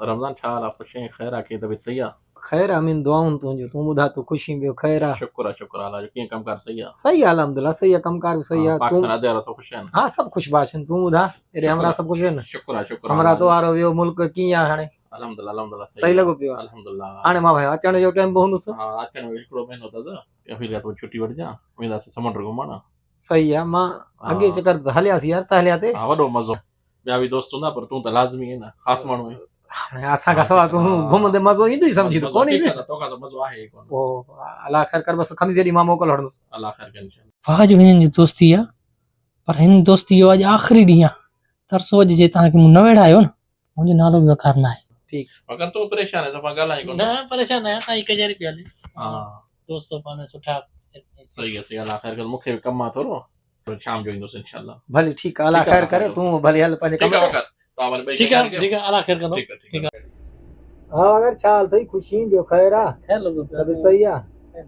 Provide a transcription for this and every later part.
رمضان ڇا حال آ خوش آهين خير آ ڪيئن طبيعت صحيح آ. خير آ امين دعائون تنهنجون تون ٻڌاء تون خوش آهين ٻيو خير آ. شڪر آ شڪر آ الله جو ڪيئن ڪم ڪار صحيح آ. صحيح آ الحمدلله صحيح آ ڪم ڪار به صحيح آ تون پاڪستان اڌ وارا سڀ خوش آهن. ها سڀ خوش باش آهن تون ٻڌاء ايڏي همراهه سڀ خوش آهن. شڪر آ شڪر آ همراهه تو وارو ويو ملڪ ڪيئن آ هاڻي. الحمدلله الحمدلله صحيح لڳو پيو آ الحمدلله هاڻي مان ڀايو اچڻ جو ٽائيم به هوندس. ها اچڻ جو هڪڙو مهينو اٿس افيل کان تون ڇٽي وٺجان وينداسين سمنڊ گهمڻ. صحيح آ مان اڳي چڪر ته هلياسين يار ته هليا تي. ها وڏو مزو ٻيا به دوست هوندا پر تون ته لازمي آهين نه خاص ماڻهو آهين. هاڻي اسان کان سوا تون گهمندي مزو ايندو ئي سمجهي ته ڪونه ايندو. توکان ته مزو آهي ئي ڪونه. پوء الله خير ڪر بس خميس جي ڏينهن مان موڪل وٺندس. الله خير ڪري انشاء الله. واهه جو هنن جي دوستي آ پر هن دوستي جو اڄ آخري ڏينهن آ ترسو اڄ جي توهان کي مون نه ويڙهايو نه منهنجو نالو به وقار نه آهي. ٺيڪ. وقار تون پريشان آهين صفا ڳالهائين ڪونه. نه پريشان نه آهيان توهان جي ڪچهري پئي هلي. ها. دوست پاڻ ۾ سٺا. صحيح آ صحيح آ الله خير ڪندو مون کي به ڪم آ ٿورو. شام جو ايندس انشاء الله. ڀلي ٺيڪ آ الله خير ڪري تون ڀلي هل پنهنجي ڪم تي. ٺيڪ آ ٺيڪ آ الله خير ڪندو. ٺيڪ آ. ها وقار ڇا حال اٿئي خوش آهين ٻيو خير آ. خير لڳو پيو آ. طبيعت صحيح آ.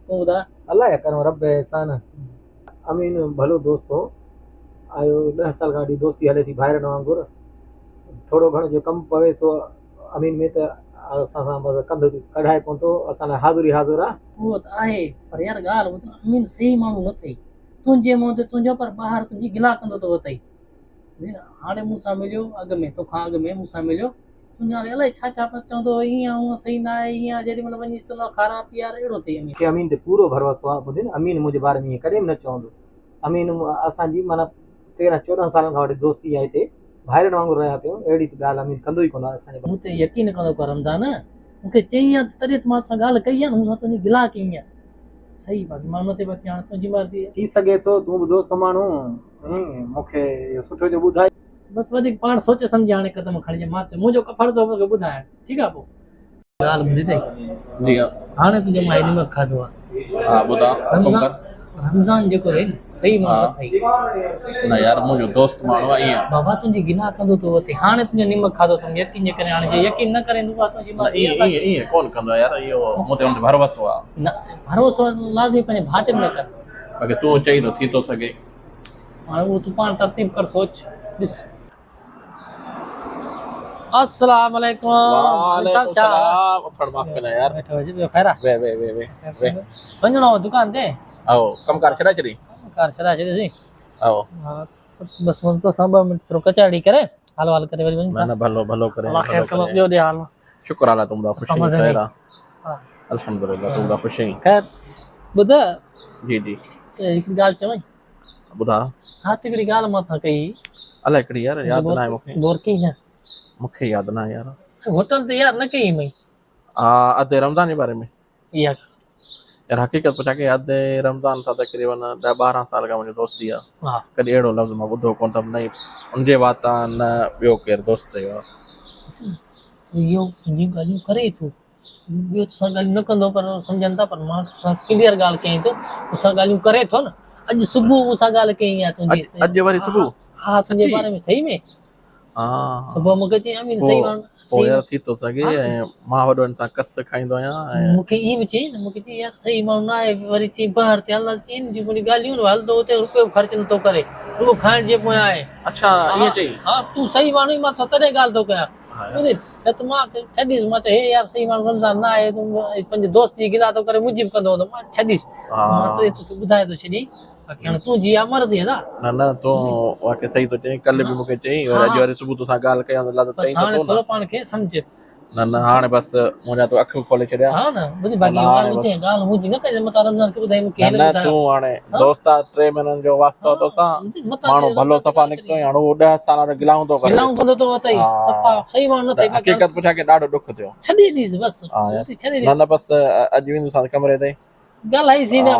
تون ٻڌاء. الله جا ڪرم رب جا احسان. امين ڀلو دوست هو آيو ڏهه سال کان وٺي دوستي هلي ٿي ڀائرن وانگر ٿورو گهڻو جو ڪم پوي ٿو امين ۾ ته اسان سان بس ڪنڌ ڪڍائي ڪونه ٿو اسان لاء حاضر ئي حاضر آ. اهو ته آهي پر يار ڳالهه ٻڌ امين صحيح ماڻهو نه اٿئي تنهنجي منهن تي تنهنجو پر ٻاهر تنهنجي گلا ڪندو ٿو وتئي سمجهين هاڻي مون سان مليو اڳ ۾ توکان اڳ ۾ مون سان مليو تنهنجي نالي الائي ڇا ڇا پيو چوندو هو ائين هونئن صحيح نه آهي ائين آهي جيڏي مهل وڃي سنو کارا پيار اهڙو ٿئي امين. مون کي امين تي پورو ڀروسو آ ٻڌين امين منهنجي باري ۾ ائين ڪڏهن به نه چوندو امين اسان جي معنيٰ تيرهن چوڏهن سالن کان وٺي دوستي آهي هتي ڀائرن وانگر رهيا پيا آهيون اهڙي ته ڳالهه امين ڪندو ئي ڪونه اسان جي مون تي يقين ڪندو ڪر رمضان مون کي چئين ها ته تڏهن ته مان توسان ڳالهه ڪئي آهي نه مون سان تنهنجي گلا ڪئي آهي صحيح باقي مان ان تي باقي هاڻي تنهنجي مرضي آهي. ٿي سگهي ٿو تون به دوست ماڻهو آهين مون کي اهو سٺو جو ٻڌائي. بس وڌيڪ پاڻ سوچي سمجهي هاڻي قدم کڻجي مان چيو منهنجو ڪو فرض هو مون کي ٻڌائڻ ٺيڪ آهي پوء ڳالهه ٻڌي اٿئي جي ها هاڻي تنهنجو مان هي نمڪ کاڌو آهي ها ٻڌاء حڪم ڪر رمضان جيڪو اٿئي نه صحيح ماڻهو اٿئي نه يار منهنجو دوست ماڻهو آهي ائين بابا تنهنجي گلا ڪندو ٿو وتي هاڻي تنهنجو نمڪ کاڌو اٿم يقين جي ڪري هاڻي جي يقين نه ڪرين ته اها تنهنجي مرضي آهي ائين ائين ڪونه ڪندو يار اهو مون تي هن تي ڀروسو آهي نه ڀروسو لازمي پنهنجي ڀاء تي به نه ڪر باقي تون چئين ٿو ٿي ٿو سگهي هاڻي اهو تون پاڻ ترتيب ڪر سوچ ڏس. السلام عليڪم وعليڪم السلام اڦڙ معاف ڪندا يار ويٺو هجي ٻيو خير آ V V V V V وڃڻو هو دڪان تي او ڪم ڪار ڇڏائي ڇڏي ڪم ڪار ڇڏائي ڇڏي سي او بس مون تو سان ٻه منٽ ٿورو ڪچهري ڪري حال وال ڪري وري وڃون نه نه ڀلو ڀلو ڪري الله خير ڪندو ٻيو ڏي حال شڪر الله تون ٻڌاء خوشي خير آ الحمدلله تون ٻڌاء خوشي خير ٻڌ جي جي هڪ ڳالهه چوين ٻڌاء. ها ته هڪڙي ڳالهه مان سان ڪئي. الائي ڪهڙي يار ياد ناهي مون کي. غور ڪئي نه. مون کي ياد ناهي يار. هوٽل تي يار نه ڪئي مئي. ها ادي رمضان جي باري ۾. اها. يار حقيقت پڇان ڪي ادي رمضان سان تقريبن 10 12 سال کان منهنجي دوستي آ. ها. ڪڏهن اهڙو لفظ مان ٻڌو ڪونه اٿم نه ئي ان جي واتان نه ٻيو ڪير دوست چيو آ. اهو تنهنجون ڳالهيون ڪري ٿو. ٻيو تو سان ڳالهيون نه ڪندو پر سمجهن ٿا پر مان تو سان ڪليئر ڳالهه ڪيائين ٿو تو سان ڳالهيون ڪري ٿو نه اڄ صبح مون سان ڳالهه ڪيائين آ تنهنجي اڄ وري صبح ها تنهنجي باري ۾ صحيح ۾ ها صبح مون کي چيائين امين صحيح ماڻهو پوء يار ٿي ٿو سگهي ۽ مان وڏو ان سان ڪس کائيندو آهيان ۽ مون کي ائين به چيائين نه مون کي چيائين يار صحيح ماڻهو نه آهي وري چيائين ٻاهر تي هلنداسين چيائين جون منهنجون ڳالهيون هلندو اتي روپيو به خرچ نٿو ڪري رڳو کائڻ جي پويان آهي اڇا ائين چيائين ها تون صحيح ماڻهو آهين مان تو سان تڏهن ڳالهه ٿو ڪيان ٻڌين نه ته مان ڇڏيس مان چيو هي يار صحيح ماڻهو رمضان نه آهي تون پنهنجي دوست جي گلا ٿو ڪري منهنجي به ڪندو هوندو مان ڇڏيس مان ته توکي ٻڌائي ٿو ڇڏين باقي هاڻي تنهنجي آ مرضي ادا نه نه تون واقعي صحيح ٿو چئين ڪلهه به مونکي چئين وري اڄ وري صبح توسان ڳالهه ڪيان ته ته چئين ته ٿورو پاڻ کي سمجھ نه نه هاڻي بس منهنجا تو اکيون کولي ڇڏيا ها نه ٻڌ باقي ڳالهه هجي ڳالهه منهنجي نه ڪجي متان رمضان کي ٻڌائي مونکي نه نه تون هاڻي دوست آ 3 مهينن جو واسطو تو سان ماڻهو ڀلو صفا نڪتو هاڻي هو 10 سالن جو گلائون ٿو ڪري گلائون ڪندو ٿو وتئي صفا صحيح ماڻهو نه ٿئي حقيقت پڇا کي ڏاڍو ڏک ٿيو ڇڏي ڏيس بس ڇڏي ڏيس نه نه بس اڄ ويندس ڪمري تي ڳالهائي سي نه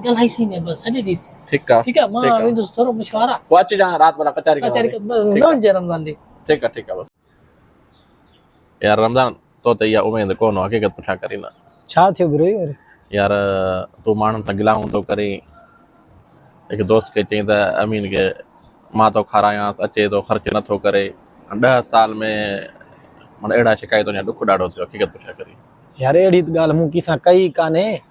ڳالهائي سي نه بس ڇڏي ڏيس ٺيڪ آ ٺيڪ آ مان ويندس ٿورو مشوارا پوء اچجان رات ڀلا ڪچهري ڪچهري نه وڃجي رمضان ڏي ٺيڪ آ ٺيڪ آ بس يار رمضان تو ته اها اميد ڪونه هو حقيقت پڇا ڪرين نه. ڇا ٿيو بروهي وري؟ يار تون ماڻهن سان گلائون ٿو ڪرين هڪ دوست کي چئين ته امين کي مان ٿو کارايانس اچي ٿو خرچ نٿو ڪري ڏهه سال ۾ معنيٰ اهڙا شڪايتون يا ڏک ڏاڍو ٿيو حقيقت پڇا ڪرين. يار اهڙي ته ڳالهه مون ڪنهن سان ڪئي ئي ڪانهي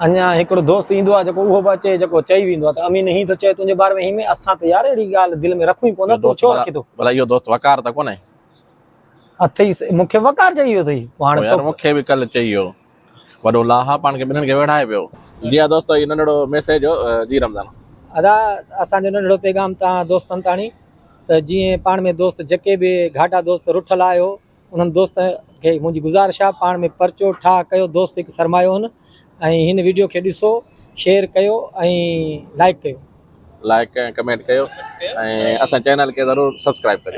اڃا هڪڙو دوست ايندو آهي جيڪو اهو به اچي جيڪو چئي ويندو آهي ته امين هين ٿو چئي تنهنجي باري ۾ هين ۾ اسان ته يار اهڙي ڳالهه دل ۾ رکون ئي ڪونه تون ڇو رکين ٿو. ڀلا اهو دوست وقار ته ڪونهي؟ اٿئي مون کي وقار چئي ويو اٿئي پوء هاڻي يار مون کي به ڪل چئي ويو وڏو لاها پاڻ کي ٻنهن کي ويڙهائي پيو. جي ها دوستو هي ننڍڙو ميسيج هو جي رمضان. ادا اسان جو ننڍڙو پيغام توهان دوستن تاڻي ته جيئن پاڻ ۾ دوست جيڪي به گهاٽا دوست رٺل آهيو انهن دوست کي منهنجي گذارش آهي پاڻ ۾ پرچو ٺاهه ڪيو دوست هڪ سرمايو هن ۽ هن ويڊيو کي ڏسو شيئر ڪيو ۽ لائڪ ڪيو. لائڪ ۽ ڪمينٽ ڪيو ۽ اسان چينل کي ضرور سبسڪرائب ڪريو.